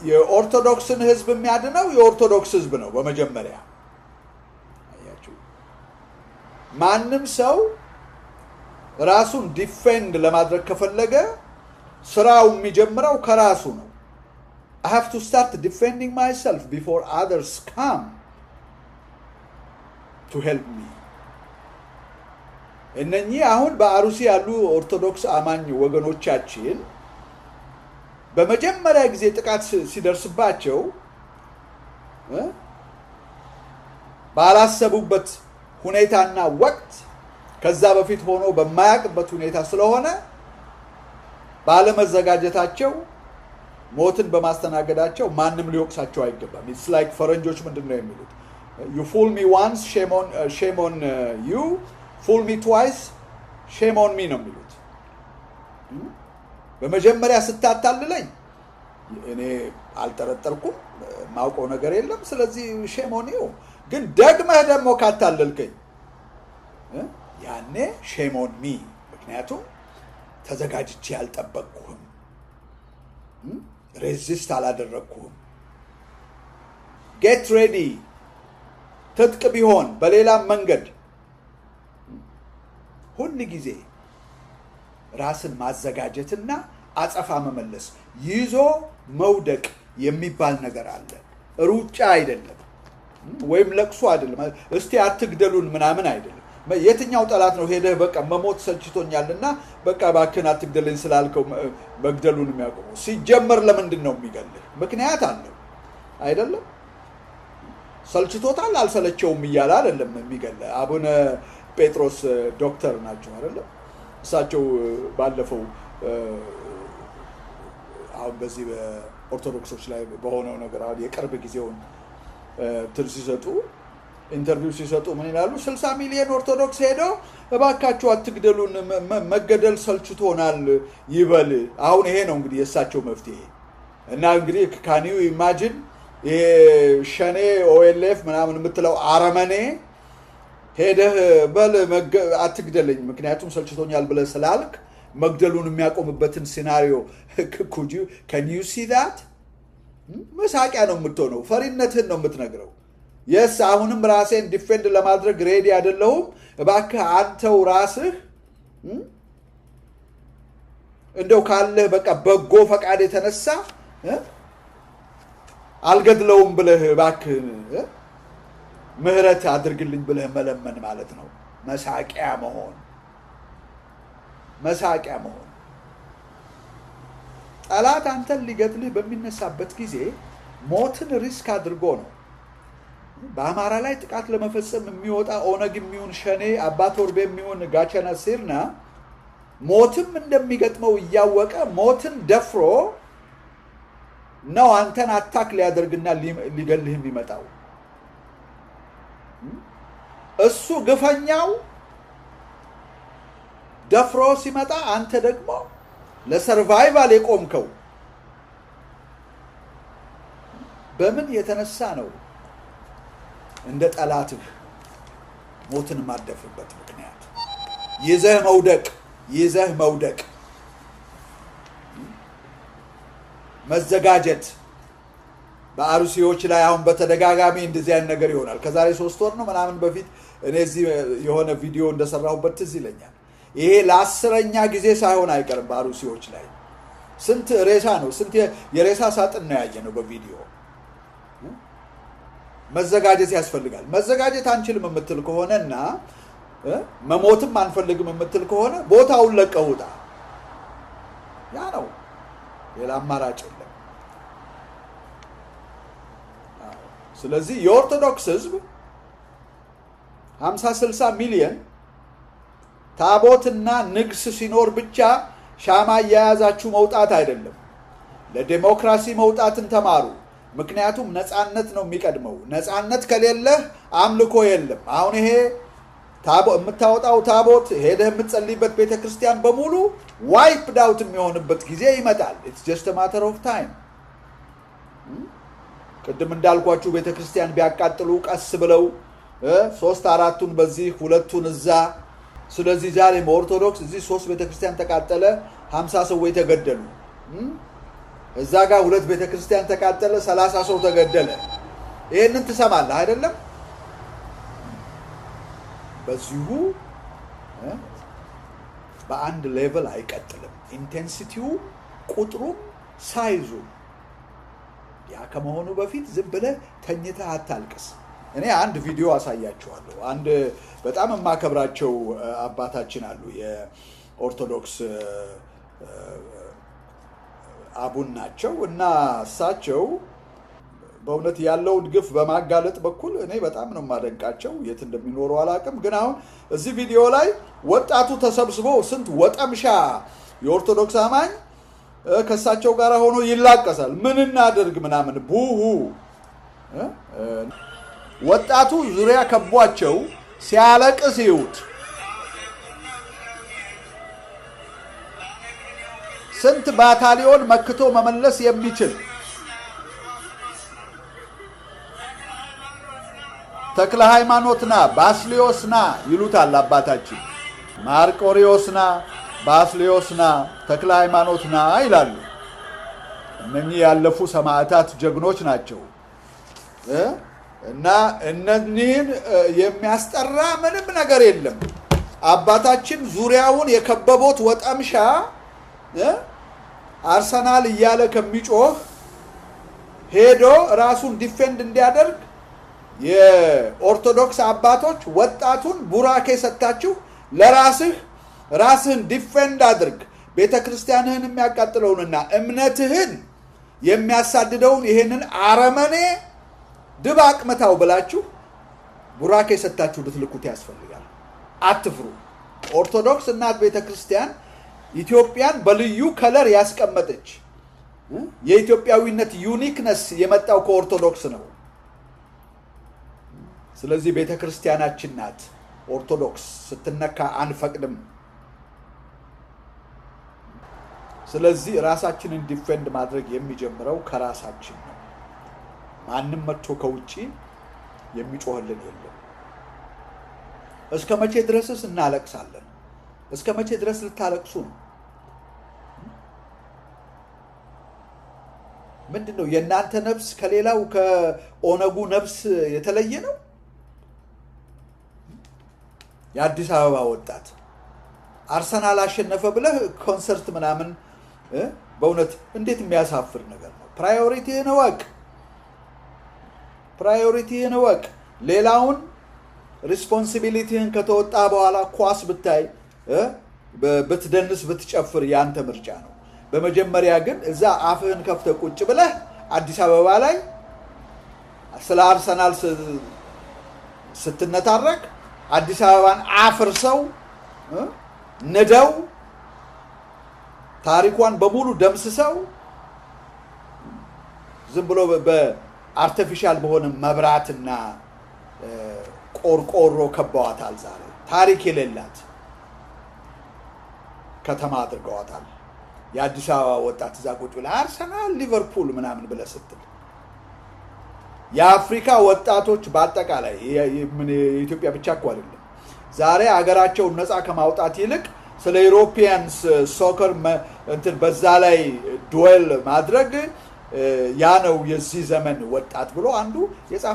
የኦርቶዶክስን ህዝብ የሚያድነው የኦርቶዶክስ ህዝብ ነው። በመጀመሪያ አያችሁ፣ ማንም ሰው ራሱን defend ለማድረግ ከፈለገ ስራው የሚጀምረው ከራሱ ነው። I have to start defending myself before others come to help me. እነኚህ አሁን በአሩሲ ያሉ ኦርቶዶክስ አማኝ ወገኖቻችን በመጀመሪያ ጊዜ ጥቃት ሲደርስባቸው ባላሰቡበት ሁኔታና ወቅት፣ ከዛ በፊት ሆኖ በማያውቅበት ሁኔታ ስለሆነ፣ ባለመዘጋጀታቸው ሞትን በማስተናገዳቸው ማንም ሊወቅሳቸው አይገባም። It's like ፈረንጆች ምንድን ነው የሚሉት? "You fool me once, shame on you. Fool me twice, shame on me" ነው የሚሉት። በመጀመሪያ ስታታልለኝ እኔ አልጠረጠርኩም፣ ማውቀው ነገር የለም። ስለዚህ shame on you። ግን ደግመህ ደግሞ ካታለልከኝ ያኔ shame on me፣ ምክንያቱም ተዘጋጅቼ አልጠበቅኩህም፣ resist አላደረግኩህም። Get ready። ትጥቅ ቢሆን በሌላም መንገድ ሁል ጊዜ ራስን ማዘጋጀትና አጸፋ መመለስ፣ ይዞ መውደቅ የሚባል ነገር አለ። ሩጫ አይደለም ወይም ለቅሶ አይደለም። እስቲ አትግደሉን ምናምን አይደለም። የትኛው ጠላት ነው ሄደህ በቃ መሞት ሰልችቶኛልና በቃ እባክህን አትግደለኝ ስላልከው መግደሉን የሚያቆመው? ሲጀመር ለምንድን ነው የሚገልህ? ምክንያት አለው አይደለም? ሰልችቶታል አልሰለቸውም እያለ አይደለም የሚገልህ። አቡነ ጴጥሮስ ዶክተር ናቸው አይደለም? እሳቸው ባለፈው አሁን በዚህ በኦርቶዶክሶች ላይ በሆነው ነገር አሁን የቅርብ ጊዜውን እንትን ሲሰጡ፣ interview ሲሰጡ ምን ይላሉ? 60 ሚሊዮን ኦርቶዶክስ ሄደው እባካችሁ አትግደሉን፣ መገደል ሰልችቶናል ይበል። አሁን ይሄ ነው እንግዲህ የእሳቸው መፍትሄ። እና እንግዲህ can you imagine ይሄ ሸኔ፣ OLF ምናምን የምትለው አረመኔ ሄደህ በል አትግደለኝ ምክንያቱም ሰልችቶኛል ብለህ ስላልክ መግደሉን የሚያቆምበትን scenario could you can you see that? መሳቂያ ነው የምትሆነው። ፈሪነትህን ነው የምትነግረው። Yes፣ አሁንም ራሴን defend ለማድረግ ready አይደለሁም። እባክህ አንተው ራስህ እንደው ካለህ በቃ በጎ ፈቃድ የተነሳ አልገድለውም ብለህ እባክህ ምህረት አድርግልኝ ብለህ መለመን ማለት ነው። መሳቂያ መሆን፣ መሳቂያ መሆን። ጠላት አንተን ሊገድልህ በሚነሳበት ጊዜ ሞትን risk አድርጎ ነው። በአማራ ላይ ጥቃት ለመፈጸም የሚወጣ ኦነግ የሚሆን ሸኔ፣ አባ ቶርቤ የሚሆን ጋቸና ሲርና ሞትም እንደሚገጥመው እያወቀ ሞትን ደፍሮ ነው አንተን attack ሊያደርግና ሊገልህ የሚመጣው። እሱ ግፈኛው ደፍሮ ሲመጣ አንተ ደግሞ ለ survival የቆምከው በምን የተነሳ ነው? እንደ ጠላትህ ሞትን የማትደፍርበት ምክንያት ይዘህ መውደቅ፣ ይዘህ መውደቅ፣ መዘጋጀት። በአሩሲዎች ላይ አሁን በተደጋጋሚ እንደዚህ አይነት ነገር ይሆናል። ከዛሬ 3 ወር ነው ምናምን በፊት እኔ እዚህ የሆነ ቪዲዮ እንደሰራሁበት ትዝ ይለኛል። ይሄ ለ10ኛ ጊዜ ሳይሆን አይቀርም። በአሩሲዎች ላይ ስንት ሬሳ ነው፣ ስንት የሬሳ ሳጥን ነው ያየነው በቪዲዮ። መዘጋጀት ያስፈልጋል። መዘጋጀት አንችልም የምትል ከሆነና መሞትም አንፈልግም የምትል ከሆነ ቦታውን ለቀህ ውጣ። ያ ነው፣ ሌላ አማራጭ የለም። ስለዚህ የኦርቶዶክስ ህዝብ 50 60 ሚሊየን ታቦትና ንግስ ሲኖር ብቻ ሻማ እየያዛችሁ መውጣት አይደለም። ለዴሞክራሲ መውጣትን ተማሩ። ምክንያቱም ነፃነት ነው የሚቀድመው። ነፃነት ከሌለህ አምልኮ የለም። አሁን ይሄ የምታወጣው ታቦት፣ ሄደህ የምትጸልይበት ቤተ ክርስቲያን በሙሉ wiped out የሚሆንበት ጊዜ ይመጣል። It's just matter of time። ቅድም እንዳልኳችሁ ቤተ ክርስቲያን ቢያቃጥሉ ቀስ ብለው ሶስት አራቱን በዚህ፣ ሁለቱን እዛ። ስለዚህ ዛሬም ኦርቶዶክስ እዚህ ሶስት ቤተ ክርስቲያን ተቃጠለ፣ 50 ሰዎች ተገደሉ። እዛ ጋር 2 ቤተክርስቲያን ተቃጠለ፣ 30 ሰው ተገደለ። ይሄንን ትሰማለህ አይደለም? በዚሁ በአንድ level አይቀጥልም። Intensity ው፣ ቁጥሩም፣ size ኡ። ያ ከመሆኑ በፊት ዝም ብለህ ተኝተህ አታልቅስ። እኔ አንድ ቪዲዮ አሳያችኋለሁ። አንድ በጣም የማከብራቸው አባታችን አሉ፣ የኦርቶዶክስ አቡን ናቸው። እና እሳቸው በእውነት ያለውን ግፍ በማጋለጥ በኩል እኔ በጣም ነው የማደንቃቸው። የት እንደሚኖሩ አላውቅም፣ ግን አሁን እዚህ ቪዲዮ ላይ ወጣቱ ተሰብስቦ ስንት ወጠምሻ የኦርቶዶክስ አማኝ ከእሳቸው ጋር ሆኖ ይላቀሳል። ምን እናድርግ ምናምን ቡሁ ወጣቱ ዙሪያ ከቧቸው ሲያለቅስ ይዩት። ስንት ባታሊዮን መክቶ መመለስ የሚችል ተክለ ሃይማኖትና ባስሊዮስና ይሉታል አባታችን። ማርቆሪዮስና ባስሊዮስና ተክለ ሃይማኖትና ይላሉ። እነኚህ ያለፉ ሰማዕታት ጀግኖች ናቸው። እና እነኚህን የሚያስጠራ ምንም ነገር የለም። አባታችን ዙሪያውን የከበቦት ወጠምሻ አርሰናል እያለ ከሚጮህ ሄዶ ራሱን defend እንዲያደርግ የኦርቶዶክስ አባቶች ወጣቱን ቡራኬ ሰጥታችሁ ለራስህ ራስህን defend አድርግ፣ ቤተክርስቲያንህን የሚያቃጥለውንና እምነትህን የሚያሳድደውን ይሄንን አረመኔ ድባቅ መታው ብላችሁ ቡራኬ ሰጥታችሁ ልትልኩት ያስፈልጋል። አትፍሩ። ኦርቶዶክስ እናት ቤተክርስቲያን ኢትዮጵያን በልዩ color ያስቀመጠች፣ የኢትዮጵያዊነት uniqueness የመጣው ከኦርቶዶክስ ነው። ስለዚህ ቤተክርስቲያናችን ናት ኦርቶዶክስ፣ ስትነካ አንፈቅድም። ስለዚህ ራሳችንን defend ማድረግ የሚጀምረው ከራሳችን ነው። ማንም መጥቶ ከውጪ የሚጮህልን የለም። እስከ መቼ ድረስስ እናለቅሳለን? እስከ መቼ ድረስ ልታለቅሱ ነው? ምንድነው የእናንተ ነፍስ ከሌላው ከኦነጉ ነፍስ የተለየ ነው? የአዲስ አበባ ወጣት አርሰናል አሸነፈ ብለህ ኮንሰርት ምናምን፣ በእውነት እንዴት የሚያሳፍር ነገር ነው። Priority ህን እወቅ። Priority ህን እወቅ። ሌላውን responsibility ህን ከተወጣ በኋላ ኳስ ብታይ፣ ብትደንስ፣ ብትጨፍር ያንተ ምርጫ ነው። በመጀመሪያ ግን እዛ አፍህን ከፍተህ ቁጭ ብለህ አዲስ አበባ ላይ ስለ አርሰናል ስትነታረክ አዲስ አበባን አፍርሰው ንደው ታሪኳን በሙሉ ደምስሰው ዝም ብሎ በ artificial በሆነ መብራትና ቆርቆሮ ከበዋታል። ዛሬ ታሪክ የሌላት ከተማ አድርገዋታል። የአዲስ አበባ ወጣት እዛ ቁጭ ብለህ አርሰናል ሊቨርፑል ምናምን ብለህ ስትል የአፍሪካ ወጣቶች በአጠቃላይ፣ የኢትዮጵያ ብቻ እኮ አይደለም፣ ዛሬ ሀገራቸውን ነፃ ከማውጣት ይልቅ ስለ Europeans soccer እንትን በዛ ላይ dwell ማድረግ ያ ነው የዚህ ዘመን ወጣት ብሎ አንዱ የጻፈ